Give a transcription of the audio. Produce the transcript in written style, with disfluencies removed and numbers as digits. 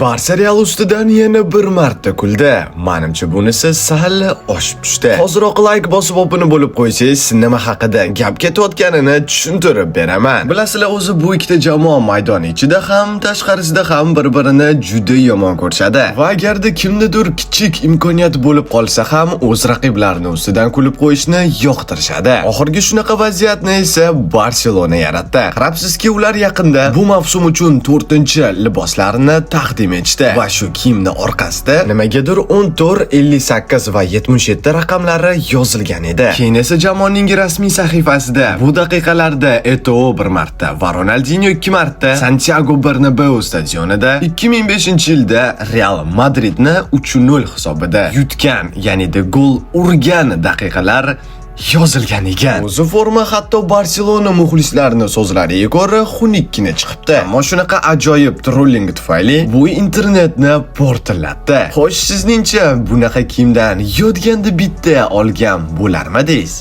Barsa Real ustidan yana bir marta kuldi. Manimcha, bunisi sal oshib tushdi. Hoziroq layk bosib, obuna bo'lib qo'ysangiz, nima haqida gap ketayotganini tushuntirib beraman. Bilasizlar, o'zi bu ikkita jamoa maydon ichida ham, tashqarisida ham bir-birini juda yomon ko'rishadi. Va agarda kimnidir kichik imkoniyat bo'lib qolsa ham, o'z raqiblarini ustidan kulib qo'yishni yoqtirishadi. Oxirgi shunaqa vaziyatni esa Barselona yaratdi. Qarabsizki, ular yaqinda bu mavsum uchun 4-liboslarini taqdim etishdi va shu kiyimni orqasida nimagadir 14, 58 va 77 raqamlari yozilgan edi. Keyin esa jamoaning rasmiy sahifasida bu daqiqalarda Eto'o bir marta va Ronaldinho ikki marta Santiago Bernabeu stadionida 2005-yilda Real Madridni 3-0 hisobida yutgan, ya'ni gol urgan daqiqalar yozilgan ekan. O'zi forma hatto Barselona muxlislarini so'zlariga ko'ra xunukkina chiqibdi. Ammo shunaqa ajoyib trolling tufayli bu internetni portlatdi. Xo'sh, sizningcha bunaqa kiyimdan yotganda bitta olgan bo'larmidingiz?